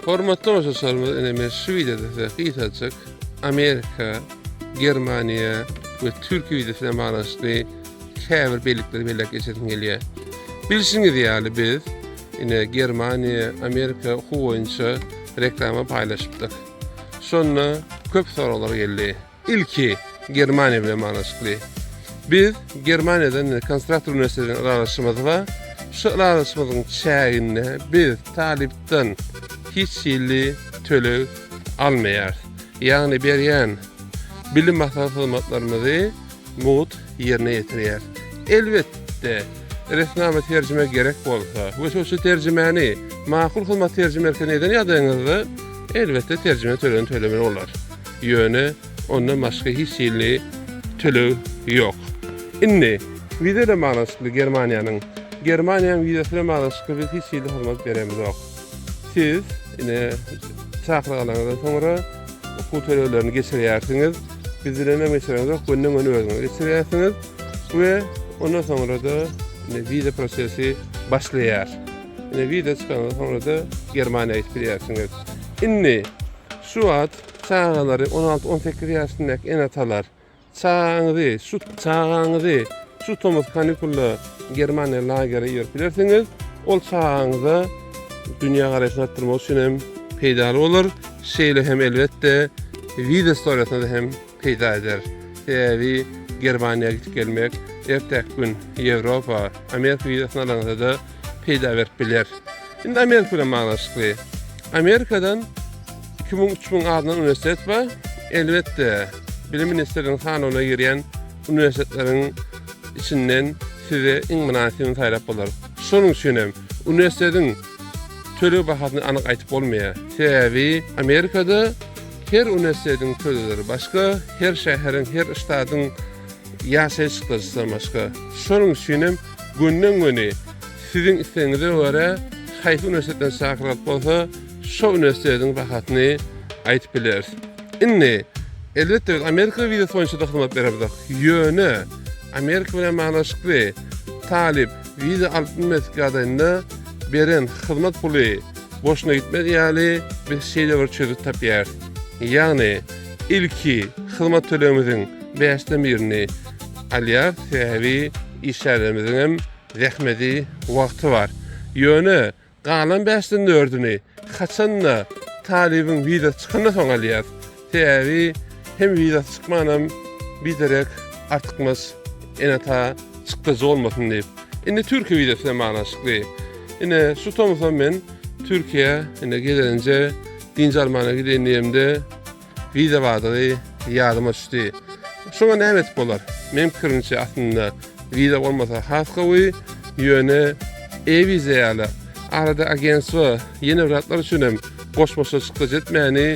Hormatly tomaşaçylarymyz ine men şu wideoda size gysajyk Amerika, Germaniýa we Türkiýe wideosy bilen baglanyşykly käbir bellikleri belläp geçesim gelýär. Bilşiňiz ýaly biz ine Germaniýa, Amerika okuw boýunça reklama paýlaşypdyk. Şonda köp soraglar geldi. Ilki Germaniýa bilen baglanyşykly. Biz Germaniýadan Konstruktor uniwersitetinden ylalaşymyz bar. Şu ylalaşymyzyň çäginde biz talypdan hiç hili töleg almaýarys. Ýagny berýän bilim maslahat hyzmatlarymyzy mugt ýerine ýetirýäris. Elbetde, resminama terjime gerek bolsa we şu terjimäni Makul hyzmat terjime merkezinde eden ýagdaýyňyzda, elbetde terjime tölegini tölemeli bolar. Ýöne ondan başga hiç hili töleg ýok. Indi wiza bilen baglanyşykly Germaniýanyň Germaniýanyň wizasy bilen baglanyşykly biz hiç hili hyzmat beremizok. Siz ine çakylyk alanyňyzdan soňra okuw töleglerini geçirýärsiňiz. Biz bilen hem geçireňizok, gönden-göni özüňiz geçirýärsiňiz we ondan soňra-da ine wiza prosesi başlaýar. Ine wiza çykandan soňra-da Germaniýa gidip bilýärsiňiz. Indi Şu wagt çagalary 16-18 ýaşyndaky ene-atalar çagaňyzy şu çagaňyzy şu tomus kanikulda Germaniýa lagere iberip bilersiňiz. Ol çagaňyza dünýä garaýşyny artdyrmak üçin hem peýdaly bolar. Şeýle hem elbetde wiza istoriýasyna hem peýda eder. Sebäbi Germaniýa gidip gelmek ertäki gün Ýewropa, Amerika wizasyny alanyňyzda-da peýda berip biler. Indi Amerika bilen baglanyşykly. Amerikadan 2000-3000 azyndan uniwersitet bar. Elbetde, bilim ministrliginiň sanawyna girýän uniwersitetleriň içinden size iň mynasybyny saýlap bolar. Şonuň üçin hem uniwersitetiň töleg bahasyny anyk aýtyp bolmaýar. Sebäbi Amerikada her uniwersitetiň tölegleri başga, her şäheriň, her ştatyň ýaşaýyş çykdajysy başga. Şonuň üçin hem gönden-göni Siziň islegiňize görä haýsy uniwersitetden çakylyk bolsa, şo uniwersitetiň bahasyny aýdyp bileris. Indi, elbetde biz Amerika wizasy boýunça-da hyzmat beremzok. Ýöne Amerika bilen baglanyşykly talyp wiza alyp bilmedik ýagdaýynda beren hyzmat puly boşuna gitmez ýaly biz şeýle bir çözgüt tapýarys. Ýagny, ilki hyzmat tölegimiziň bäşden birini alýarys, sebäbi işgärlerimiziň hem Zähmedi, wagty bar. Ýöne galan bäşden dördüni haçan-da talybyň wizasy çykandan soň alýas. Sebäbi hem wizasy çykmanam biderek artykmaç ene-ata çykdajy bolmasyn diýip. Indi Türkiýe wizasy bilen baglanyşykly. Ine şu tomusam men Türkiýä ine gezelenje dynç almana gideýin diýemde Wiza bardygy ýadyma düşdi. Şoňa näme edip bolar? Meň pikirimçe aslynda wiza bolmasa has gowy, ýöne e-wiza ýaly arada agentstwo ýene bir zatlar üçin hem goşmaça çykdajy etmäni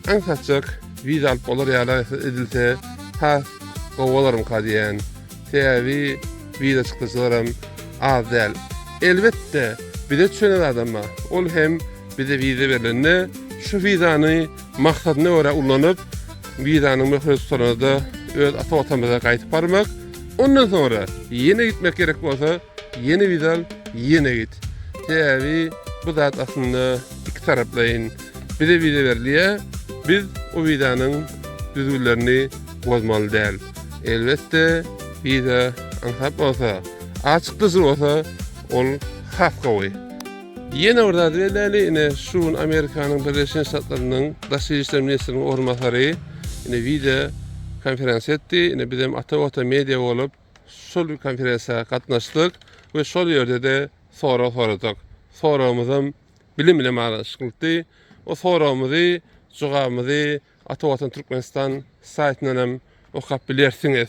aňsatjak wiza alyp bolar ýaly edilse has gowy bolarmyka diýýän. Sebäbi wiza çykdajylaram az däl. Elbetde bize düşen zadam bar. Ol hem bize wiza berlende şu wizany maksadyna görä ulanyp, wizanyň möhleti tutalanda öz ata watanymyza gaýdyp barmak, ondan soňra ýene gitmek gerek bolsa, ýene wiza al, ýene git. Sebäbi bu zat aslynda iki taraplaýyn. Bize wiza berilýär, biz o wizanyň düzgünlerini bozmaly däl. Elbetde, wiza aňsat bolsa, az çykdajyly bolsa, ol has gowy. Ýene bir zady belläli, ine şu gün Amerikanyň Birleşen Ştatlarynyň Daşary işler ministriniň orunbasary ine wideo konferensiýa etdi. Ine bizem Ata Watan Media bolup şol konferensiýa gatnaşdyk we şol ýerde-de sorag soradyk. Soragymyzam bilim bilen baglanyşyklydy. O soragymyzy, jogabymyzy Ata Watan Türkmenistan saýtyndan hem okap bilersiňiz.